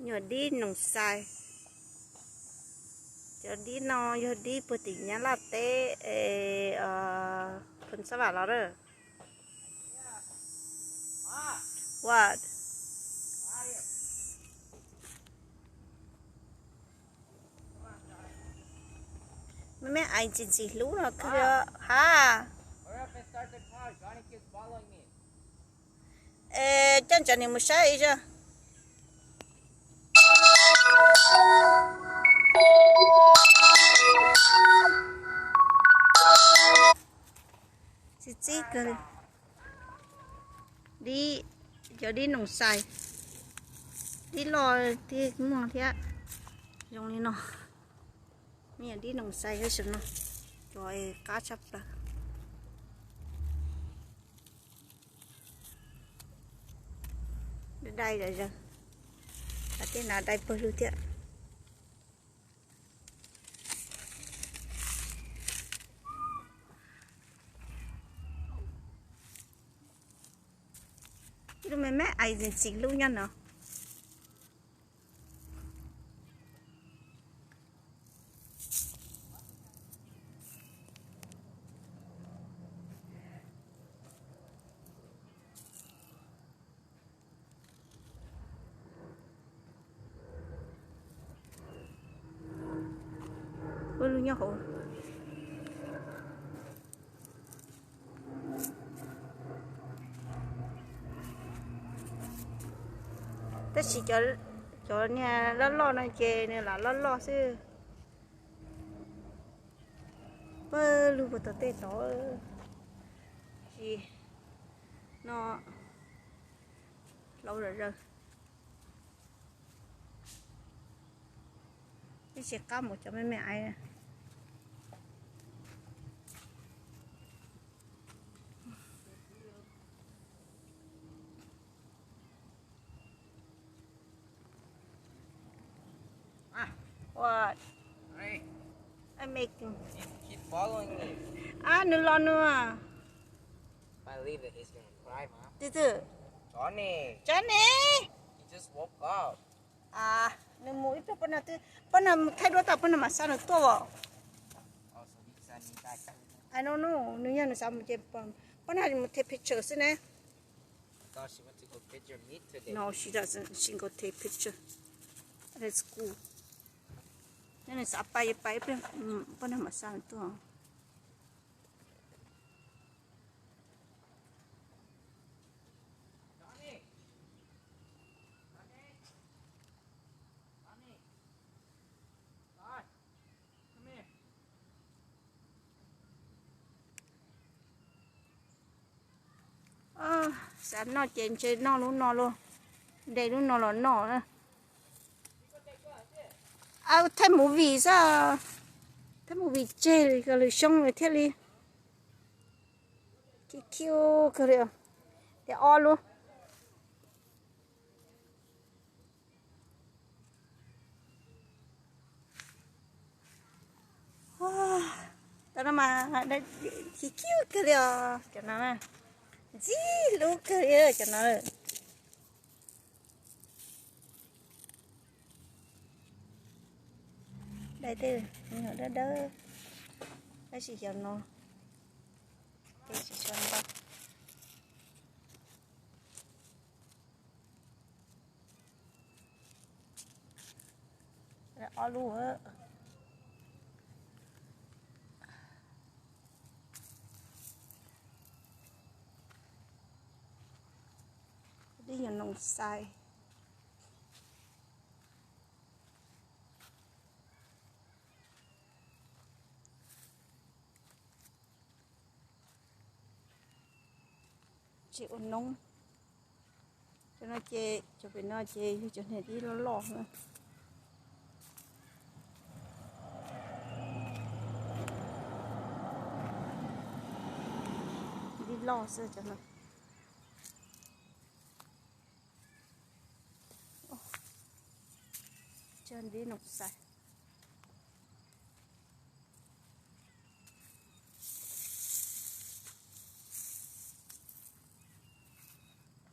Nyuag dib noos xais. Cov dib no yog dib puag tim Nyab Laj teb es pheej xab vam los lawm. What? Me me ais ntxim ntxim hlub no kawg ha. Es coj ntsav nis mus saib ib zaug. Txi txib kawg. Dib, cov dib noos xais, dib loj thiab muaj thiab. Zoo li no, me nyuam dib noos xais tab sis no cov qab tshaj plaws. Dai dai zam zaws, tej no dai pawg lug thiab. Ib lub me me ais ntxim ntxim hlub nyob no. Ua lub nyob hauv. Tab sis cov niag loj loj no ces nws lam loj loj xwb. Pawg lug puag tom tej tod, tsis no hlau zam zaws. Ib tsis qab mus cov me me ais. What? I making. Keep following me. Ah, nws los nws. If I leave it, he's gonna cry, Mom. Twg twg? Johnny. Johnny. He just woke up. Nws mus ib pliag poj no twb, poj no thaij duab tau poj no mam xa nws tuaj os. I don't know, nws yog nws xav mus ces poj no mus take picture xwb ne. No, she doesn't. She go take picture at school. Yog nws xav pais ces pais ib pliag, poj no mam xa nws tuaj. Xav noj ces ntshe noj lub no lauj, de lub no los noj. Thaij movie xwb, thaij movie tseg li ko lwm xyoo thiaj li cute kawg li. Tias ob lub. Cov no mas cute kawg li os, cov no ntxim hlub kawg li cov no. Dai tej me nyuam dawb dawb, tab sis cov no ces tsis tshua ntau. Ob lub. Dib nyuag noos xais. Tsis ua noob. Cov no ces, cov pem no ces yog cov niag dib loj loj na. Dib loj xwb cov no. Cov dib noos xais.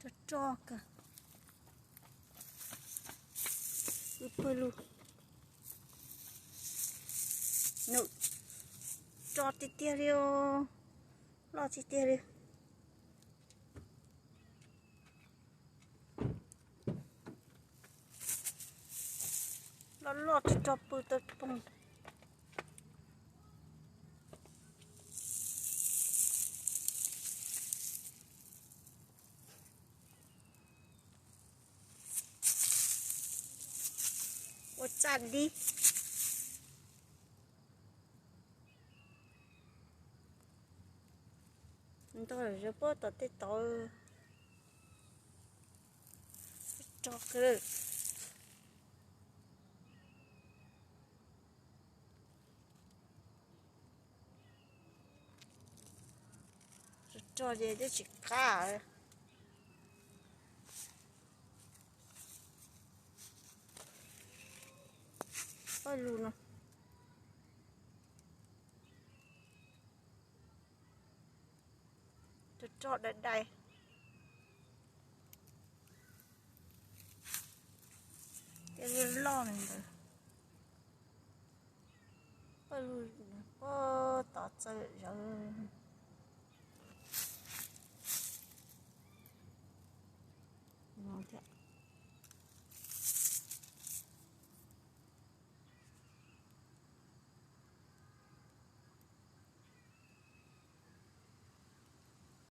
Rog rog kawg. Pw pw lug. Nws roj tiag tiag li, loj tiag tiag li. Loj loj rog rog pw tau poog. Ua tsaug dib. Ntog zov puab tom tej tod. Rog kawg. Rog ces twb tsis qab. Paj lug no. Rog rog dai dai. Tej loj loj li ntawd. Paj lug puag tod txawj zawv.